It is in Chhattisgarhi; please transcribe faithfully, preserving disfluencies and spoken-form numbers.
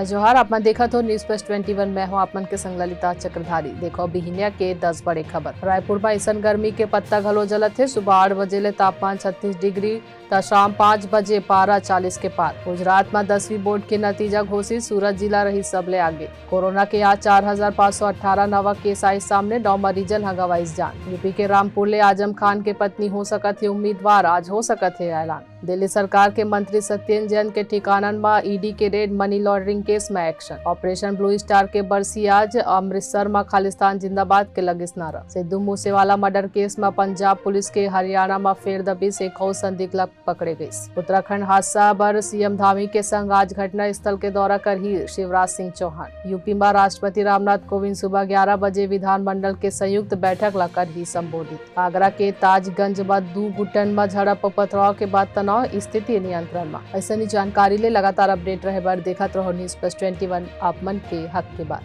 जोहार, आप मन देखत हो News Plus twenty one, मैं हूं आप मन के संग ललिता चक्रधारी। देखो बिहिनिया के दस बड़े खबर। रायपुर में अइसन गर्मी के पत्ता घलो झलत हे। सुबह आठ बजे ले तापमान छत्तीस डिग्री, त शाम पाँच बजे पारा चालीस के पार। गुजरात में दसवीं बोर्ड के नतीजा घोषित, सूरत जिला रही सबले आगे। कोरोना के आज चार हजार पाँच सौ अट्ठारह नवा केस आए सामने, नौ मरीजन ह गवाइस जान। यूपी के रामपुर ले आजम खान के पत्नी हो सकत हे उम्मीदवार, आज हो सकत हे ऐलान। दिल्ली सरकार के मंत्री सत्येंद्र जैन के ठिकानन म ईडी के रेड, मनी लॉन्ड्रिंग केस म एक्शन। ऑपरेशन ब्लू स्टार के बरसी आज, अमृतसर म खालिस्तान जिंदाबाद के लगिस नारा। सिद्धू मूसेवाला मर्डर केस म पंजाब पुलिस के हरियाणा म फेर दबिस, एक अउ संदिग्ध ला पकड़े गइस। उत्तराखंड हादसा बर सीएम धामी के संग आज घटना स्थल के दौरा करही शिवराज सिंह चौहान। यूपी म राष्ट्रपति रामनाथ कोविंद सुबह ग्यारह बजे विधानमंडल के संयुक्त बैठक ला करही संबोधित। आगरा के ताजगंज म दू गुटन म झड़प अउ पथराव के बाद तनाव, स्थिति नियंत्रण म। अइसने जानकारी ले लगातार अपडेट रहे बर देखत रहो News Plus twenty one, आप मन के हक के बात।